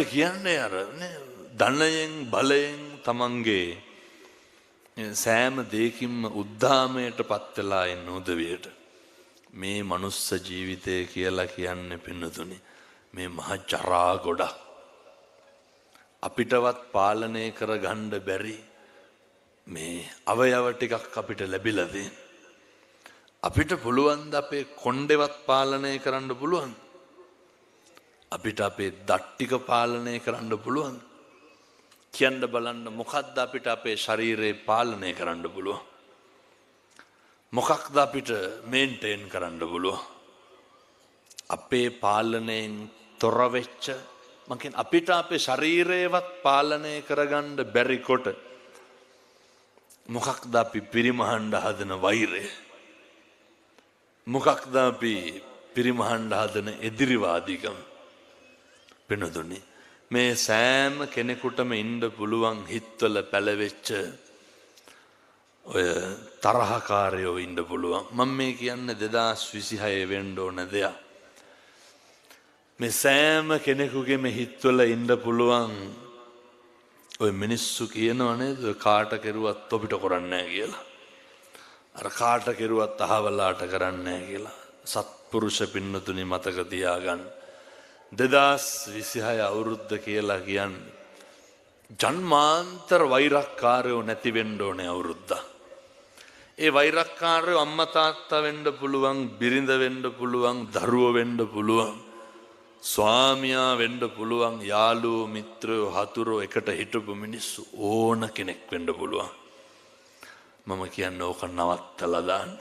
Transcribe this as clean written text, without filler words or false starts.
කියන්නේ අර ධනයෙන් බලයෙන් තමන්ගේ සෑම දෙයකින්ම උද්දාමයට පත් වෙලා එන්න උදවියට. මේ මනුස්ස ජීවිතය කියලා කියන්නේ පින්නතුනි මේ මහ ජරා ගොඩක්. අපිටවත් පාලනය කරගන්න බැරි මේ අවයව ටිකක් අපිට ලැබිලා තියෙන. අපිට පුළුවන් ද අපේ කොණ්ඩේවත් පාලනය කරන්න පුළුවන්? අපිට අපේ දත් ටික පාලනය කරන්න පුළුවන්? කියන්න බලන්න, මොකක්ද අපිට අපේ ශරීරේ පාලනය කරන්න පුළුවන්? මොකක්ද අපිට මේන්ටේන් කරන්න පුළුවන්? අපේ පාලනයෙන් තොර වෙච්ච, මං කියන්නේ අපිට අපේ ශරීරයවත් පාලනය කරගන්න බැරි කොට මොකක්ද අපි පිරිමහන්න හදන වෛරය? මොකක්ද අපි පිරිමහන්න හදන එදිරිවාදීකම? පිනදුනි, මේ සෑම කෙනෙකුටම ඉන්න පුළුවන් හිත්වල පැලවෙච්ච ඔය තරහකාරයෝ ඉන්න පුළුවන්. මම මේ කියන්නේ 2026 වෙන්න ඕන දෙයක්. මේ සෑම කෙනෙකුගේම හිත්වල ඉන්න පුළුවන් ඔය මිනිස්සු කියනව නේද, ඔය කාට කෙරුවත් ඔබිට කරන්නේ නැහැ කියලා. අර කාට කෙරුවත් අහවලාට කරන්නේ නැහැ කියලා. සත්පුරුෂ පින්නතුනි, මතක තියාගන්න. 2026 අවුරුද්ද කියලා කියන්නේ ජන්මාන්තර වෛරක්කාරයෝ නැති වෙන්න ඕනේ අවුරුද්දක්. ඒ වෛරක්කාරයෝ අම්මා තාත්තා වෙන්න පුළුවන්, බිරිඳ වෙන්න පුළුවන්, දරුවෝ වෙන්න පුළුවන්, ස්වාමියා වෙන්න පුළුවන්, යාළුවෝ, මිත්‍රයෝ, හතුරෝ, එකට හිටපු මිනිස්සු ඕන කෙනෙක් වෙන්න පුළුවන්. මම කියන්නේ ඕක නවත්තලා දාන්න.